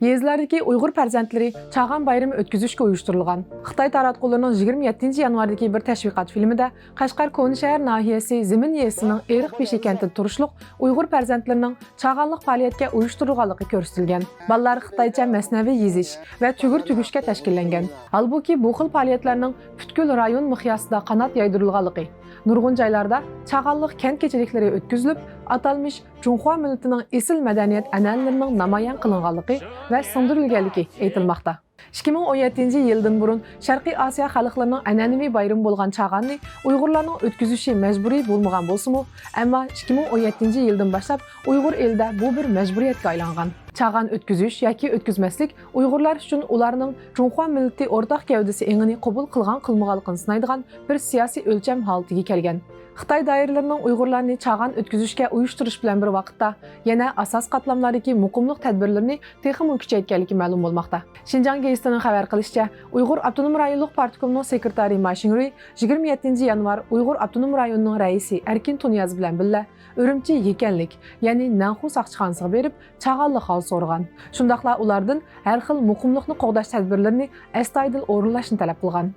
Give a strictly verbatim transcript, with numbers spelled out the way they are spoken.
يېزىلاردىكى ئۇيغۇر پەرزەنتلىرى چاغان بايرىمى ئۆتكۈزۈشكە ئۇيۇشتۇرۇلغان. خىتاي تاراتقۇلىرىنىڭ يىگىرمە يەتتىنچى يانۋاردىكى بىر تەشۋىقات فىلىمىدە قەشقەر كونىشەھەر ناھىيەسى زېمىن يېزىسىنىڭ ئېرىق بېشى كەنتىدە تۇرۇشلۇق ئۇيغۇر پەرزەنتلىرىنىڭ چاغانلىق پائالىيەتكە ئۇيۇشتۇرۇلغانلىقى كۆرسىتىلگەن. بالىلار خىتايچە مەسنەۋى يېزىش ۋە تۈگۈر تۈگۈشكە تەشكىللەنگەن. ھالبۇكى، بۇ خىل پائالىيەتلەرنىڭ پۈتكۈل رايون مىقياسىدا قانات يايدۇرۇلغانلىقى، نۇرغۇن جايلاردا چاغانلىق كەنت كېچىلىكلىرى ئۆتكۈزۈلۈپ، ئاتالمىش جۇڭخۇا مىللىتىنىڭ ئېسىل مەدەنىيەت ئەنئەنىلىرىنىڭ نامايان قىلىنغانلىقى ۋە سىڭدۈرۈلگەنلىكى ئېيتىلماقتا. ئىككى مىڭ ئون يەتتىنچى يىلدىن بۇرۇن شەرقىي ئاسىيا خەلقلىرىنىڭ ئەنئەنىۋى بايرىمى بولغان چاغاننى ئۇيغۇرلارنىڭ ئۆتكۈزۈشى مەجبۇرىي بولمىغان بولسىمۇ، ئەمما ئىككى مىڭ ئون يەتتىنچى يىلدىن باشلاپ ئۇيغۇر ئېلىدە بۇ بىر مەجبۇرىيەتكە ئايلانغان. چاغان ئۆتكۈزۈش ياكى ئۆتكۈزمەسلىك ئۇيغۇرلار ئۈچۈن ئۇلارنىڭ جۇڭخۇا مىللىتى ئورتاق گەۋدىسى ئېڭىنى قوبۇل قىلغان-قىلمىغانلىقىنى سىنايدىغان بىر سىياسىي ئۆلچەم ھالىتىگە كەلگەن. خىتاي دائىرىلىرىنىڭ ئۇيغۇرلارنى چاغان ئۆتكۈزۈشكە ئۇيۇشتۇرۇش بىلەن بىر ۋاقىتتا، يەنە ئاساسىي قاتلاملاردىكى مۇقىملىق تەدبىرلىرىنى تېخىمۇ كۈچەيتكەنلىكى مەلۇم بولماقتا. شىنجاڭ گېزىتىنىڭ خەۋەر قىلىشىچە، ئۇيغۇر ئاپتونوم رايونلۇق پارتكومنىڭ سېكرېتارى ما شىڭرۇي يىگىرمە يەتتىنچى يانۋار ئۇيغۇر ئاپتونوم رايونىنىڭ رەئىسى ئەركىن تۇنىياز بىلەن بىللە ئۈرۈمچى يېكەنلىك، يەنى نەنخۇ ساقچىخانىسىغا بېرىپ، چاغانلىق ھال سورىغان. شۇنداقلا ئۇلاردىن ھەر خىل مۇقىملىقنى قوغداش تەدبىرلىرىنى ئەستايىدىل ئورۇنلاشنى تەلەپ قىلغان.